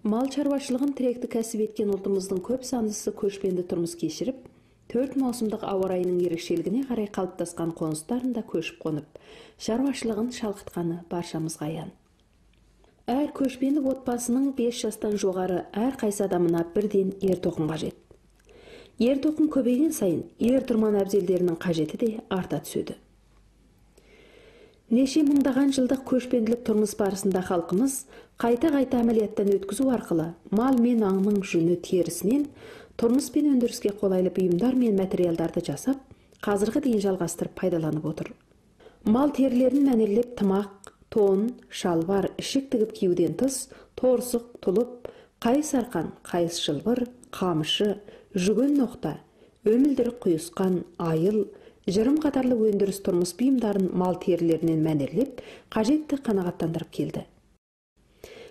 Мал шаруашылығын тіректі кәсіп еткен ұлтымыздың көп сандысы көшпенді тұрмыс кешіріп, төрт маусымдық ауа райының ерекшелігіне қарай қалыптасқан қоныстарында көшіп қонып, шаруашылығын шалқытқаны баршамызға аян. Әр көшпенді отбасының 5 жастан жоғары әр қайсы адамына бірден ер тоқым қажет. Ер тоқым көбейген сайын ер тұрман әбзелдерінің қажеті де арта түседі. Неше мыңдаған жылдық көшпенділік тұрмыс барысында халқымыз қайта-қайта әмәлияттан өткізу арқылы мал мен аңның жүні терісінен тұрмыс пен өндіріске қолайлы бұйымдар мен материалдарды жасап, қазіргі дейін жалғастырып пайдаланып отыр. Мал терілерін мәнерлеп тымақ, тон, шалбар, ішік тігіп киюден тыс, торсық, тұлып, қайыс арқан, қайыс шылбыр, қамшы, жүген ноқта, өмілдірік құйысқан, айыл, жырым қатарлы өндіріс тұрмыс бұйымдарын мал терілерінен мәнерлеп, қажетті қанағаттандырып келді.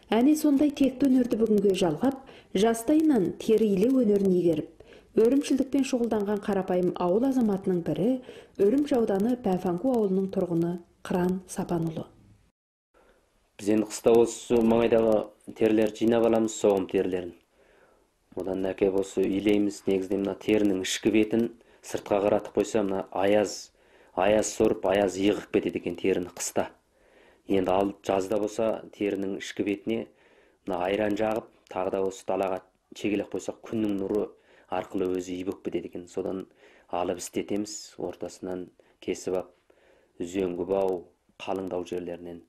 Әне сондай текті өнерді бүгінге жалғап, жастайынан тері илеу өнерін игеріп, өрімшілдікпен шұғылданған қарапайым ауыл азаматының бірі Өрімші ауданы Бәнфанку ауылының тұрғыны Қыран Сапанұлы. Біз енді қыста осы маңайдағы терілерді жинап аламыз, соғым терілерін. Одан әкеп осы илейміз. Негізінен мына терінің ішкі бетін сыртқа қаратып қойса, мына аяз сорып, аяз иығып кетеді екен теріні қыста. Енді ал жазда болса терінің ішкі бетіне мына айран жағып, тағы да осы далаға шегелеп қойсақ, күннің нұры арқылы өзі үй болып кетеді екен. Содан алып істетеміз, ортасынан кесіп ап, үзеңгі бау, қалыңдау жерлерінен.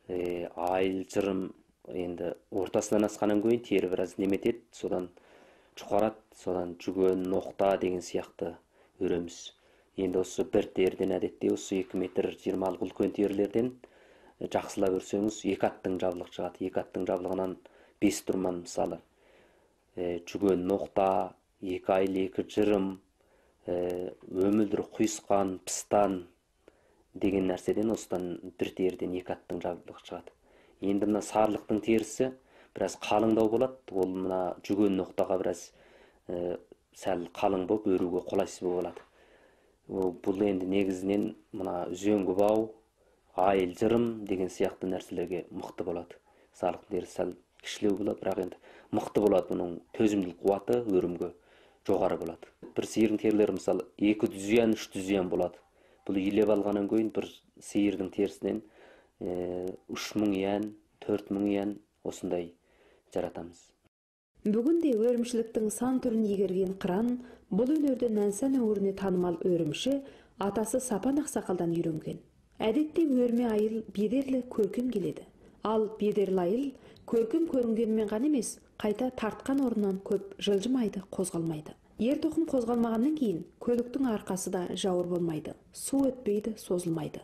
Айыл, жырым, енді ортасынан асқаннан кейін тері біраз неметеді, содан жұқарады, содан жүген, ноқта деген сияқты өреміз. Енді осы бір теріден әдетте осы 2 метр 20 үлкен терілерден жақсылап өрсеңіз, 2 аттың жабылығы шығады. 2 аттың жабылығынан 5 тұрман мысалы. Жүген, ноқта, 2 айыл, 2 жырым, өмілдір, құйысқан, пыстан деген нәрседен осыдан бір теріден 2 аттың жабылығы шығады. Енді мына сарлықтың терісі біраз қалыңдау болады. Ол мына жүген ноқтаға біраз сәл қалың болып өруге қолайсыз болады. Бұл енді негізінен мына үзеңгі бау, айыл, жырым деген сияқты нәрселерге мықты болады. Сарлықтың терісі сәл кішілеу болады, бірақ енді мықты болады. Бұның төзімділік қуаты өрімге жоғары болады. Бір сиырдың терілері мысалы 2 дүзиян, 3 дүзиян болады. Бұл илеп алғаннан кейін бір сиырдың терісінен 3000 ян, 4000 ян осындай жаратамыз. Бүгінде өрімшіліктің сан түрін игерген Қыран бұл өнерді Нәнсан өңіріне танымал өрімші атасы Сапан ақсақалдан үйренген. Әдетте өрме айыл бедерлі көркем келеді. Ал бедерлі айыл көркем көрінгенімен ғана емес, қайта тартқан орнынан көп жылжымайды, қозғалмайды. Ер тоқым қозғалмағаннан кейін көліктің арқасы да жауыр болмайды, су өтпейді, созылмайды.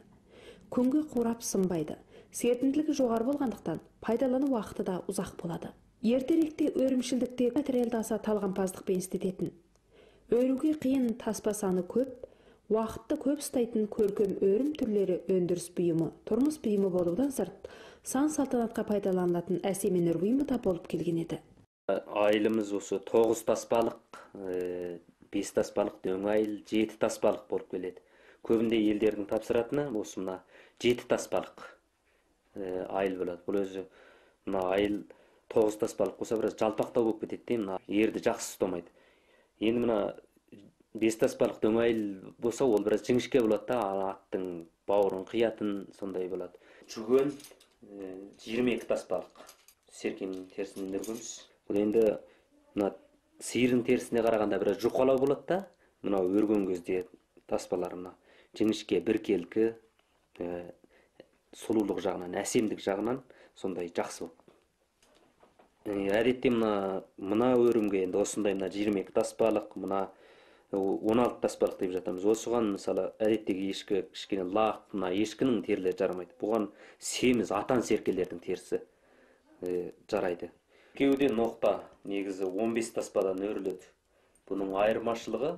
Күнге қурап сынбайды. Серпімділігі жоғары болғандықтан пайдалану уақыты да ұзақ болады. Ертеректе өрімшілдікте материалды аса талғампаздықпен істететін. Өруге қиын таспа саны көп, уақытты көп ұстайтын көркем өрім түрлері өндіріс бұйымы, тұрмыс бұйымы болудан сырт, сан салтанатқа пайдаланылатын әсем өнер бұйымы да болып келген еді. Айылымыз осы 9 таспалық, 5 таспалық, дөң айыл, 7 таспалық болып келеді. Көбінде елдердің тапсыратыны осы мына 7 таспалық айыл болады. Бұл өзі мына айыл 9 таспалық болса біраз жалпақтау болып кетеді де, мына ерді жақсы ұстамайды. Енді мына 5 таспалық дөң айыл болса, ол біраз жіңішке болады да, аттың бауырын қиятын сондай болады. Жүген 22 таспалық серкенің терісінен өргенбіз. Бұл енді мына сиырдың терісіне қарағанда біраз жұқалау болады да, мынау өрген кезде таспалар мына жіңішке біркелкі, сұлулық жағынан, әсемдік жағынан сондай жақсы болып. Әдетте мына өрімге енді осындай мына 22 таспалық, мына 16 таспалық деп жатамыз. Осыған мысалы әдеттегі ешкі кішкене лақ, мына ешкінің терілері жарамайды. Бұған семіз атан серкелердің терісі жарайды. Кеуде ноқта негізі 15 таспадан өріледі. Бұның айырмашылығы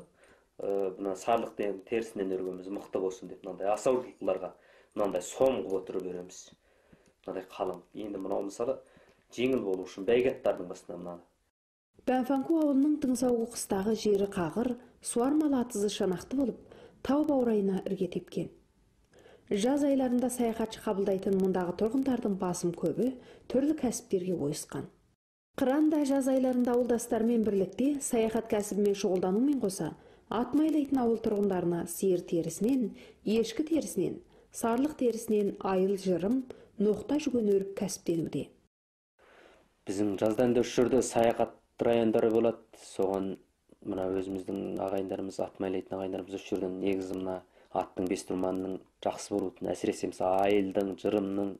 мына сарлық терісінен өргенбіз, мықты болсын деп мынандай асау жылқыларға мынандай сом қылып отырып өреміз. Мынандай қалың. Енді мынау мысалы жеңіл болу үшін бәйге аттардың басына мынаны. Бәнфанку ауылының Тыңсауғы қыстағы жері қағыр, суармалы атызы шанақты болып, тау баурайына ірге тепкен. Жаз айларында саяхатшы қабылдайтын мұндағы тұрғындардың басым көбі түрлі кәсіптерге ойысқан. Қыран да жаз айларында ауылдастарымен бірлікте саяхат кәсібімен шұғылданумен қоса, ат майлайтын ауыл тұрғындарына сиыр терісінен, ешкі терісінен, сарлық терісінен айыл жырым, ноқта жүген өріп кәсіптенуде. Біздің жаздан да үш жерде саяхат райондары болады. Соған мына өзіміздің ағайындарымыз, ат майлайтын ағайындарымыз үш жерден негізі мына аттың бес тұрманының жақсы болуын, әсіресе мысалы айылдың, жырымның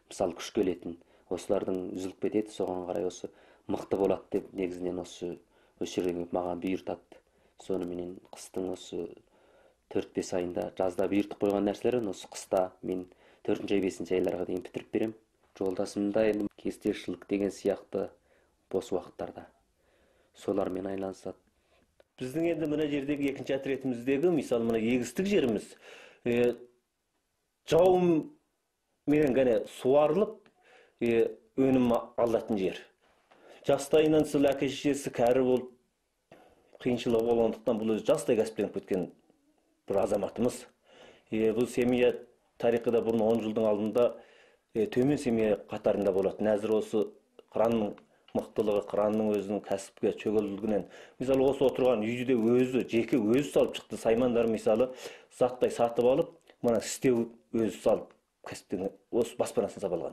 мысалы күш келетін, осылардың үзіліп кетеді, соған қарай осы мықты болады деп негізінен осы жерге келіп маған бұйыртады. Соныменен қыстың осы 4-5 айында жазда бұйыртып қойған нәрселерін осы қыста мен 4-ай, 5 айларға дейін бітіріп берем. Жолдасым да енді кестешілік деген сияқты бос уақыттарда солармен айналысады. Біздің енді мына жердегі екінші отрядымыздегі, мысалы, мына егістік жеріміз жауынменен ғана суарылып, өнім алатын жер. Жастайынан сол әке шешесі кәрі болып, қиыншылығы болғандықтан бұл өзі жастай кәсіптеніп кеткен бір азаматымыз. Бұл семья тарихында бұрын 10 жылдың алдында төмен семья қатарында болатын. Әзір осы Қыранның мықтылығы, Қыранның өзінің кәсіпке шөгілдігінен, мысалы, осы отырған үйді де өзі, жеке өзі салып шықты. Саймандар, мысалы, заттай сатып алып, мына істеу өзі салып, кәсіптен осы баспанасын сап алған.